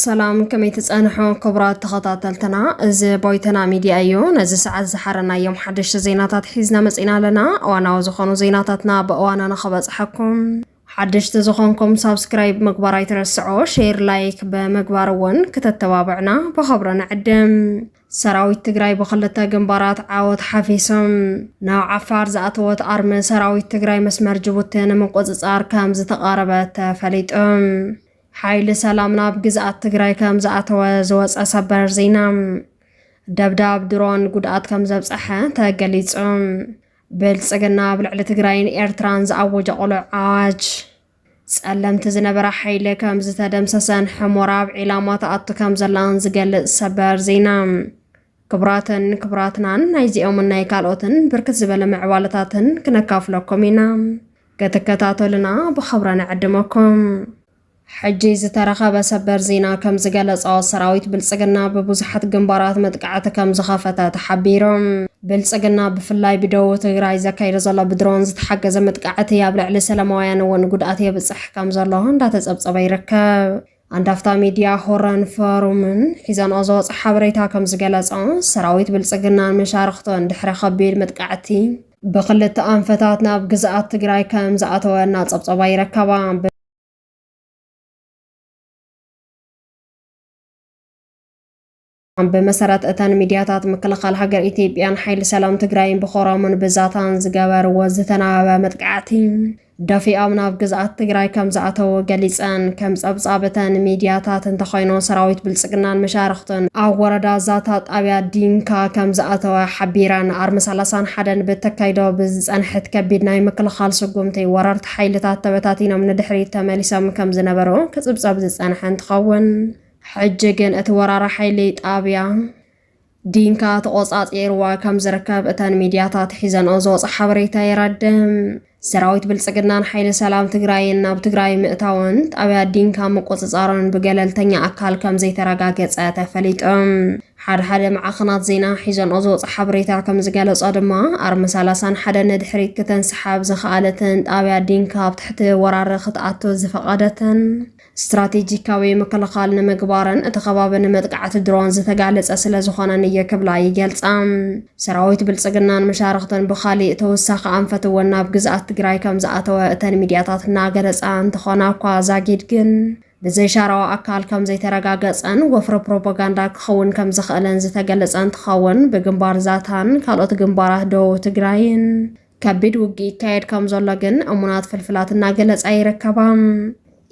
ሰላም፣ ከመይ ትጸንሑ ክቡራት ተኸታተልትና? እዚ ቦይተና ሚድያ እዩ። ነዚ ሰዓት ዝሓረናዮም ሓደሽቲ ዜናታት ሒዝና መጺና ኣለና። እዋናዊ ዝኾኑ ዜናታትና ብእዋና ንኸበጽሐኩም ሓደሽቲ ዝኾንኩም ሳብስክራይብ ምግባር ኣይትረስዑ። ሼር፣ ላይክ ብምግባር እውን ክተተባብዕና ብኸብሮ ንዕድም። ሰራዊት ትግራይ ብኽልተ ግንባራት ዓወት ሓፊሶም። ናብ ዓፋር ዝኣተወት ኣርሚ ሰራዊት ትግራይ መስመር ጅቡቲ ንምቁጽጻር ከም ዝተቓረበት ተፈሊጡ። ሓይሊ ሰላም ናብ ግዝኣት ትግራይ ከም ዝኣተወ ዝወፀ ሰበር ዜና። ደብዳብ ድሮን ጉድኣት ከም ዘብፀሐ ተገሊጹ። ብልጽግና ኣብ ልዕሊ ትግራይን ኤርትራን ዝኣወጀ ቅሉዕ ኣዋጅ። ጸለምቲ ዝነበረ ሓይሊ ከም ዝተደምሰሰን ሕሞራ ኣብ ዒላማ ትኣቱ ከም ዘላን ዝገልጽ ሰበር ዜና። ክቡራትን ክቡራትናን ናይዚኦምን ናይ ካልኦትን ብርክት ዝበለ ምዕባለታትን ክነካፍለኩም ኢና። ክትከታተሉና ብኸብረ ንዕድመኩም። ሕጂ ዝተረኸበ ሰበር ዜና ከም ዝገለጾ፣ ሰራዊት ብልጽግና ብብዙሓት ግንባራት መጥቃዕቲ ከም ዝኸፈተ ተሓቢሩ። ብልጽግና ብፍላይ ብደቡብ ትግራይ ዘካይዶ ዘሎ ብድሮን ዝተሓገዘ መጥቃዕቲ ኣብ ልዕሊ ሰላማውያን እውን ጉድኣት የብጽሕ ከም ዘሎ እንዳተጸብጸበ ይርከብ። ኣንዳፍታ ሚድያ፣ ሆረን ፎሩምን ሒዘንኦ ዝወጸ ሓበሬታ ከም ዝገለጾ፣ ሰራዊት ብልጽግናን መሻርኽቱን ድሕሪ ከቢድ መጥቃዕቲ ብክልተ ኣንፈታት ናብ ግዝኣት ትግራይ ከም ዝኣተወ እናጸብጸባ ይረከባ። ብመሰረት እተን ሚድያታት፣ ምክልኻል ሃገር ኢትዮጵያን ሓይሊ ሰላም ትግራይን ብኮረሙን ብዛታን ዝገበርዎ ዝተናበበ መጥቃዕቲ ደፊኦም ናብ ግዝኣት ትግራይ ከም ዝኣተዉ ገሊፀን። ከም ፀብፃብ እተን ሚድያታት እንተኾይኑ፣ ሰራዊት ብልፅግናን መሻርኽቱን ኣብ ወረዳ ዛታ ጣብያ ዲንካ ከም ዝኣተወ ሓቢረን። ኣርሚ ሰላሳን ሓደን ብተካይዶ ብዝፀንሐት ከቢድ ናይ ምክልኻል ስጉምቲ፣ ወረርቲ ሓይልታት ተበታቲኖም ንድሕሪት ተመሊሶም ከም ዝነበሩ ክፅብፀብ ዝፀንሐ እንትኸውን፣ ሕጂ ግን እቲ ወራሪ ሓይሊ ጣብያ ዲንካ ተቖጻጺርዋ ከም ዝርከብ እተን ሚድያታት ሒዘንኦ ዝወጻ ሓበሬታ የረድእ። ሰራዊት ብልጽግናን ሓይሊ ሰላም ትግራይን ናብ ትግራይ ምእታውን ጣብያ ዲንካ ምቁጽጻሮን ብገለልተኛ ኣካል ከም ዘይተረጋገጸ ተፈሊጡ። ሓደ ሓደ ማዕኸናት ዜና ሒዘንኦ ዝወጻ ሓበሬታ ከም ዝገለጾ ድማ፣ ኣርሚ ሰላሳን ሓደን ንድሕሪት ክተንስሓብ ዝኸኣለትን ጣብያ ዲንካ ኣብ ትሕቲ ወራሪ ክትኣቱ ዝፈቐደትን ስትራቴጂካዊ ምክልኻል ንምግባርን እቲ ከባቢ ንመጥቃዕቲ ድሮን ዝተጋለጸ ስለ ዝኾነን እየ ክብላ ይገልጻ። ሰራዊት ብልጽግናን መሻርኽቱን ብኻሊእ ተወሳኺ ኣንፈት እውን ናብ ግዝኣት ትግራይ ከም ዝኣተወ እተን ሚድያታት እናገለጻ እንተኾና እኳ፣ ዛጊድ ግን ብዘይሻራዊ ኣካል ከም ዘይተረጋገጸን ወፍሪ ፕሮፓጋንዳ ክኸውን ከም ዝኽእልን ዝተገለጸ እንትኸውን፣ ብግንባር ዛታን ካልኦት ግንባራት ደቡብ ትግራይን ከቢድ ውግእ ይካየድ ከም ዘሎ ግን እሙናት ፍልፍላት እናገለጻ ይርከባ።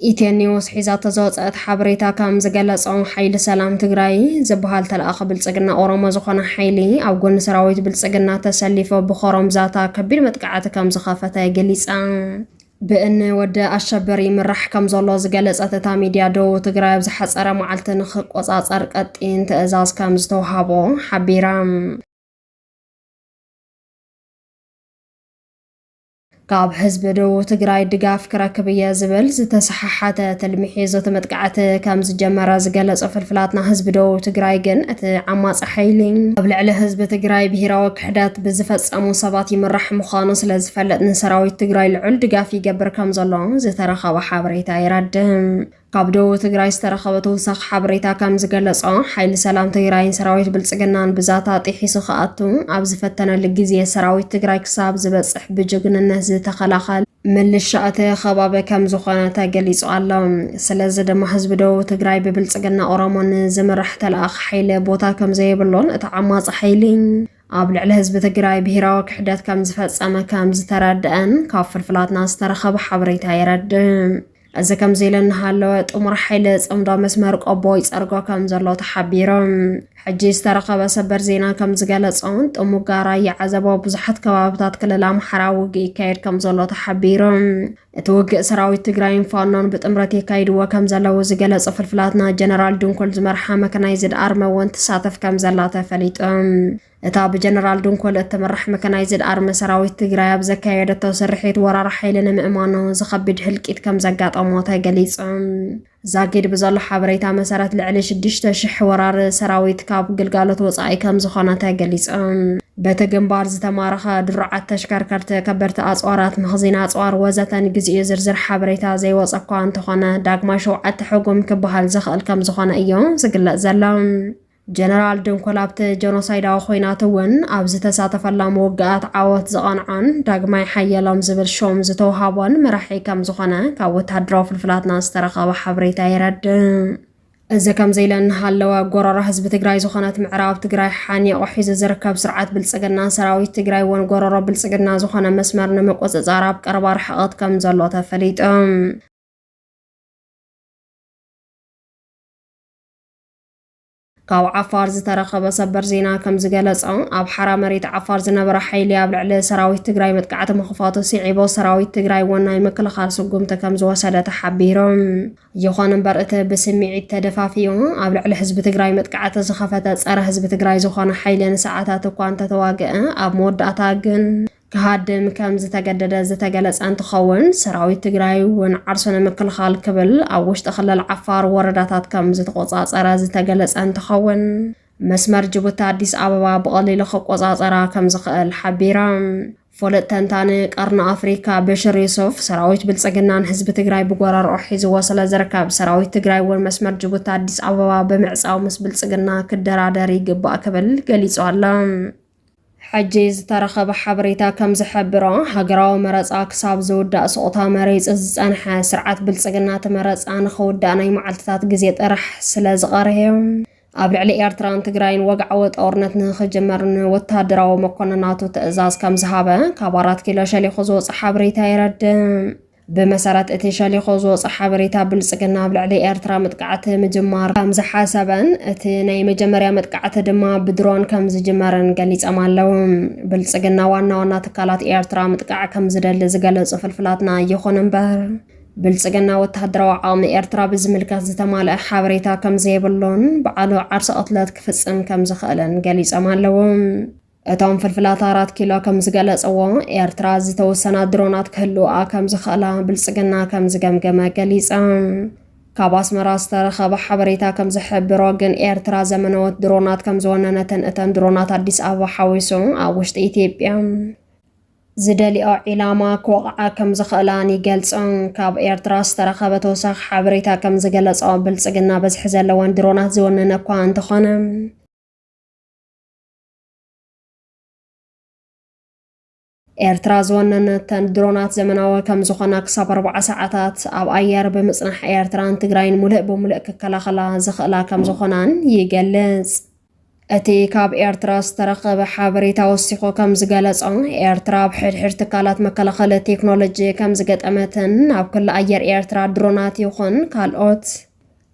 ኢትዮ ኒውስ ሒዛቶ ዝወጸት ሓበሬታ ከም ዝገለጾ፣ ሓይሊ ሰላም ትግራይ ዝበሃል ተለኣኺ ብልጽግና ኦሮሞ ዝኾነ ሓይሊ ኣብ ጎኒ ሰራዊት ብልጽግና ተሰሊፉ ብኮረም ዛታ ከቢድ መጥቃዕቲ ከም ዝኸፈተ ገሊጻ። ብእኒ ወዲ ኣሸብር ይምራሕ ከም ዘሎ ዝገለጸት እታ ሚድያ፣ ደቡብ ትግራይ ኣብ ዝሓጸረ መዓልቲ ንኽቆጻጸር ቀጢን ትእዛዝ ከም ዝተውሃቦ ሓቢራ። ካብ ህዝቢ ደቡብ ትግራይ ድጋፍ ክረክብ እየ ዝብል ዝተሰሓሓተ ትልሚ ሒዙ እቲ መጥቃዕቲ ከም ዝጀመረ ዝገለጹ ፍልፍላትና፣ ህዝቢ ደቡብ ትግራይ ግን እቲ ዓማጺ ሓይሊ ኣብ ልዕሊ ህዝቢ ትግራይ ብሄራዊ ክሕደት ብዝፈጸሙ ሰባት ይምራሕ ምዃኑ ስለ ዝፈልጥ፣ ንሰራዊት ትግራይ ልዑል ድጋፍ ይገብር ከም ዘሎ ዝተረኸበ ሓበሬታ የረድእ። ካብ ደቡብ ትግራይ ዝተረኸበ ተወሳኺ ሓበሬታ ከም ዝገለጾ፣ ሓይሊ ሰላም ትግራይን ሰራዊት ብልጽግናን ብዛታ ጥሒሱ ክኣቱ ኣብ ዝፈተነሉ ግዜ፣ ሰራዊት ትግራይ ክሳብ ዝበጽሕ ብጅግንነት ዝተኸላኸል ምልሻ እቲ ከባቢ ከም ዝኾነ ተገሊጹ ኣሎ። ስለዚ ድማ ህዝቢ ደቡብ ትግራይ ብብልጽግና ኦሮሞን ዝምራሕ ተለኣኺ ሓይሊ ቦታ ከም ዘይብሉን እቲ ዓማጺ ሓይሊ ኣብ ልዕሊ ህዝቢ ትግራይ ብሄራዊ ክሕደት ከም ዝፈጸመ ከም ዝተረድአን ካብ ፍልፍላትና ዝተረኸበ ሓበሬታ የረድእ። እዚ ከምዚ ኢሉ እናሃለወ፣ ጥሙር ሓይሊ ጽምዶ መስመር ቆቦ ይጸርጎ ከም ዘሎ ተሓቢሩ። ሕጂ ዝተረኸበ ሰበር ዜና ከም ዝገለጾ፣ ጥሙጋ ራያ ዓዘቦ ብዙሓት ከባብታት ክልል ኣምሓራ ውግእ ይካየድ ከም ዘሎ ተሓቢሩ። እቲ ውግእ ሰራዊት ትግራይን ፋኖን ብጥምረት የካይድዎ ከም ዘለዉ ዝገለጹ ፍልፍላትና፣ ጀነራል ድንኩል ዝመርሓ መካናይዝድ ኣርሚ እውን ትሳተፍ ከም ዘላ ተፈሊጡ። እታ ብጀነራል ድንኩል እትምራሕ መካናይዝድ ኣርሚ፣ ሰራዊት ትግራይ ኣብ ዘካየደቶ ስርሒት ወራሪ ሓይሊ ንምእማኑ ዝኸብድ ህልቂት ከም ዘጋጠሞ ተገሊጹ። ዛጊድ ብዘሎ ሓበሬታ መሰረት፣ ልዕሊ ሽዱሽተ ሽሕ ወራሪ ሰራዊት ካብ ግልጋሎት ወጻኢ ከም ዝኾነ ተገሊጹ። በቲ ግንባር ዝተማረኸ ድሩዓት ተሽከርከርቲ፣ ከበድቲ ኣፅዋራት፣ መኽዚን ኣፅዋር ወዘተ ንግዚኡ ዝርዝር ሓበሬታ ዘይወፀ እኳ እንተኾነ፣ ዳግማይ ሸውዓተ ሕጉም ክበሃል ዝኽእል ከም ዝኾነ እዩ ዝግለጽ ዘሎ። ጀነራል ድንኮል ኣብቲ ጀኖሳይዳዊ ኹናት እውን ኣብ ዝተሳተፈሎም ውግኣት ዓወት ዝቐንዖን ዳግማይ ሓየሎም ዝብል ሹም ዝተውሃቦን መራሒ ከም ዝኾነ ካብ ወታደራዊ ፍልፍላትና ዝተረኸበ ሓበሬታ የረድእ። እዚ ከምዚ ኢለ እናሃለወ፣ ጎረሮ ህዝቢ ትግራይ ዝኾነት ምዕራብ ትግራይ ሓኒቑ ሒዙ ዝርከብ ስርዓት ብልጽግና፣ ሰራዊት ትግራይ እውን ጎረሮ ብልጽግና ዝኾነ መስመር ንምቁጽጻር ኣብ ቀረባ ርሕቐት ከም ዘሎ ተፈሊጡ። ካብ ዓፋር ዝተረኸበ ሰበር ዜና ከም ዝገለጾ፣ ኣብ ሓራ መሬት ዓፋር ዝነበረ ሓይሊ ኣብ ልዕሊ ሰራዊት ትግራይ መጥቃዕቲ ምኽፋቱ ስዒቡ፣ ሰራዊት ትግራይ እውን ናይ ምክልኻል ስጉምቲ ከም ዝወሰደ ተሓቢሩ። ይኹን እምበር፣ እቲ ብስምዒት ተደፋፊኡ ኣብ ልዕሊ ህዝቢ ትግራይ መጥቃዕቲ ዝኸፈተ ጸረ ህዝቢ ትግራይ ዝኾነ ሓይሊ ንሰዓታት እኳ እንተተዋግአ፣ ኣብ መወዳእታ ግን ክሃድም ከም ዝተገደደ ዝተገለጸ እንትኸውን፣ ሰራዊት ትግራይ እውን ዓርሱ ንምክልኻል ክብል ኣብ ውሽጢ ክልል ዓፋር ወረዳታት ከም ዝተቆጻጸረ ዝተገለጸ እንትኸውን፣ መስመር ጅቡቲ ኣዲስ ኣበባ ብቐሊሉ ክቆጻጸራ ከም ዝኽእል ሓቢራ። ፍሉጥ ተንታኒ ቀርኒ ኣፍሪካ ብሽር ዩሱፍ፣ ሰራዊት ብልጽግናን ህዝቢ ትግራይ ብጎረርኦ ሒዝዎ ስለ ዝርከብ፣ ሰራዊት ትግራይ እውን መስመር ጅቡቲ ኣዲስ ኣበባ ብምዕጻው ምስ ብልጽግና ክደራደር ይግባእ ክብል ገሊጹ ኣሎ። ሕጂ ዝተረኸበ ሓበሬታ ከም ዝሕብሮ፣ ሃገራዊ መረጻ ክሳብ ዝውዳእ ስቕታ መሪጹ ዝጸንሐ ስርዓት ብልጽግና፣ እቲ መረጻ ንኽውዳእ ናይ መዓልትታት ግዜ ጥራሕ ስለ ዝቐረየ፣ ኣብ ልዕሊ ኤርትራን ትግራይን ወግዓዊ ጦርነት ንኽጅመር ንወታደራዊ መኮንናቱ ትእዛዝ ከም ዝሃበ ካብ ኣራት ኪሎ ሸሊኹ ዝወጸ ሓበሬታ የረድእ። ብመሰረት እቲ ሸሊኹ ዝወጸ ሓበሬታ፣ ብልጽግና ኣብ ልዕሊ ኤርትራ መጥቃዕቲ ምጅማር ከም ዝሓሰበን እቲ ናይ መጀመርያ መጥቃዕቲ ድማ ብድሮን ከም ዝጅመርን ገሊጾም ኣለዉ። ብልጽግና ዋና ዋና ትካላት ኤርትራ ምጥቃዕ ከም ዝደሊ ዝገለጹ ፍልፍላትና፣ ይኹን እምበር፣ ብልጽግና ወተሃደራዊ ዓቕሚ ኤርትራ ብዝምልከት ዝተማልአ ሓበሬታ ከም ዘይብሉን፣ ባዕሉ ዓርሰ ቅትለት ክፍጽም ከም ዝኽእልን ገሊጾም ኣለዉ። እቶም ፍልፍላት ኣራት ኪሎ ከም ዝገለጽዎ፣ ኤርትራ ዝተወሰና ድሮናት ክህልውኣ ከም ዝኽእላ ብልጽግና ከም ዝገምገመ ገሊጻ። ካብ ኣስመራ ዝተረኸበ ሓበሬታ ከም ዝሕብሮ ግን፣ ኤርትራ ዘመነዎት ድሮናት ከም ዝወነነትን እተን ድሮናት ኣዲስ ኣበባ ሓዊሱ ኣብ ውሽጢ ኢትዮጵያ ዝደሊኦ ዒላማ ክወቕዓ ከም ዝኽእላን ይገልጾ። ካብ ኤርትራ ዝተረኸበ ተወሳኺ ሓበሬታ ከም ዝገለጾ፣ ብልጽግና በዝሒ ዘለወን ድሮናት ዝወነነ እኳ እንተኾነ፣ ኤርትራ ዝወነነተን ድሮናት ዘመናዊ ከም ዝኾና፣ ክሳብ ኣርባዓ ሰዓታት ኣብ ኣየር ብምጽናሕ ኤርትራን ትግራይን ሙሉእ ብሙሉእ ክከላኸላ ዝኽእላ ከም ዝኾናን ይገልጽ። እቲ ካብ ኤርትራ ዝተረኸበ ሓበሬታ ወሲኹ ከም ዝገለጾ፣ ኤርትራ ኣብ ሕድሕድ ትካላት መከላኸሊ ቴክኖሎጂ ከም ዝገጠመትን፣ ኣብ ክሊ ኣየር ኤርትራ ድሮናት ይኹን ካልኦት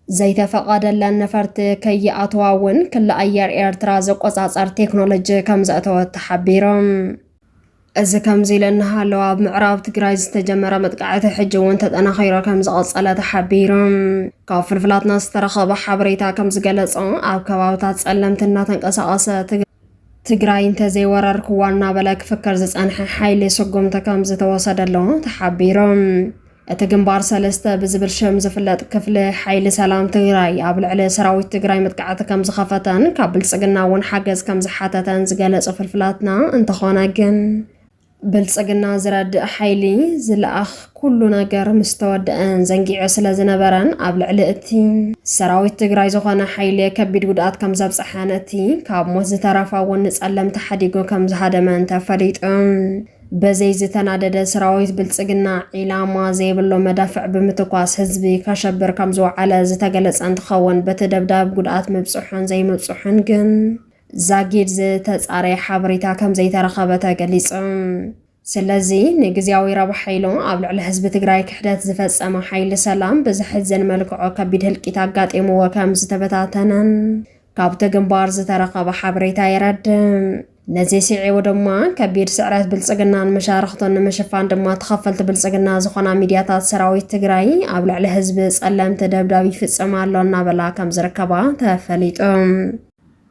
ዘይተፈቐደለን ነፈርቲ ከይኣትዋ እውን ክሊ ኣየር ኤርትራ ዘቆጻጸር ቴክኖሎጂ ከም ዘእተወት ተሓቢሩ። እዚ ከምዚ ኢሉ እናሃለወ፣ ኣብ ምዕራብ ትግራይ ዝተጀመረ መጥቃዕቲ ሕጂ እውን ተጠናኺሩ ከም ዝቐጸለ ተሓቢሩ። ካብ ፍልፍላትና ዝተረኸበ ሓበሬታ ከም ዝገለጾ፣ ኣብ ከባብታት ጸለምቲ እናተንቀሳቐሰ ትግ-፣ ትግራይ እንተዘይወረርክዋ እናበለ ክፍክር ዝጸንሐ ሓይሊ ስጉምቲ ከም ዝተወሰደሉ ተሓቢሩ። እቲ ግንባር ሰለስተ ብዝብል ሽም ዝፍለጥ ክፍሊ ሓይሊ ሰላም ትግራይ፣ ኣብ ልዕሊ ሰራዊት ትግራይ መጥቃዕቲ ከም ዝኸፈተን ካብ ብልጽግና እውን ሓገዝ ከም ዝሓተተን ዝገለጹ ፍልፍላትና፣ እንተኾነ ግን፣ ብልጽግና ዝረድእ ሓይሊ ዝለኣኽ ኩሉ ነገር ምስ ተወደአን ዘንጊዑ ስለ ዝነበረን፣ ኣብ ልዕሊ እቲ ሰራዊት ትግራይ ዝኾነ ሓይሊ ከቢድ ጉድኣት ከም ዘብጽሐን፣ እቲ ካብ ሞት ዝተረፈ እውን ንጸለምቲ ሓዲጉ ከም ዝሃደመን ተፈሊጡ። በዘይ ዝተናደደ ሰራዊት ብልጽግና ዒላማ ዘይብሎ መዳፍዕ ብምትኳስ ህዝቢ ከሸብር ከም ዝወዓለ ዝተገለጸ እንትኸውን፣ በቲ ደብዳብ ጉድኣት ምብጽሑን ዘይምብጽሑን ግን ዛጊድ ዝተጻረየ ሓበሬታ ከም ዘይተረኸበ ተገሊጹ። ስለዚ ንግዝያዊ ረብሓ ኢሉ ኣብ ልዕሊ ህዝቢ ትግራይ ክሕደት ዝፈጸመ ሓይሊ ሰላም ብዘሕዝን መልክዑ ከቢድ ህልቂት ኣጋጢምዎ ከም ዝተበታተነን ካብቲ ግንባር ዝተረኸበ ሓበሬታ የረድእ። ነዚ ስዒቡ ድማ ከቢድ ስዕረት ብልጽግናን መሻርኽቱን ንምሽፋን ድማ ተኸፈልቲ ብልጽግና ዝኾና ሚድያታት ሰራዊት ትግራይ ኣብ ልዕሊ ህዝቢ ጸለምቲ ደብዳብ ይፍጽም ኣሎ እናበላ ከም ዝርከባ ተፈሊጡ።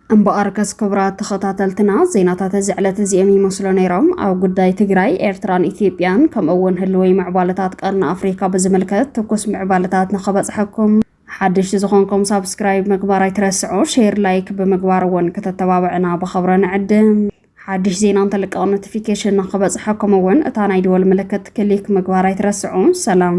እምበኣርከስ ክቡራት ተኸታተልትና፣ ዜናታት እዚ ዕለት እዚኦም ይመስሉ ነይሮም። ኣብ ጉዳይ ትግራይ፣ ኤርትራን ኢትዮጵያን ከምኡ እውን ህልወይ ምዕባለታት ቀርኒ ኣፍሪካ ብዝምልከት ትኩስ ምዕባለታት ንኸበጽሐኩም ሓደሽቲ ዝኾንኩም ሳብስክራይብ ምግባር ኣይትረስዑ። ሼር፣ ላይክ ብምግባር እውን ከተተባብዕና ብኸብረ ንዕድም። ሓድሽ ዜና እንተለቀቕ ኖቲፊኬሽን ንክበፅሐኩም እውን እታ ናይ ደወል ምልክት ክሊክ ምግባር ኣይትረስዑ። ሰላም።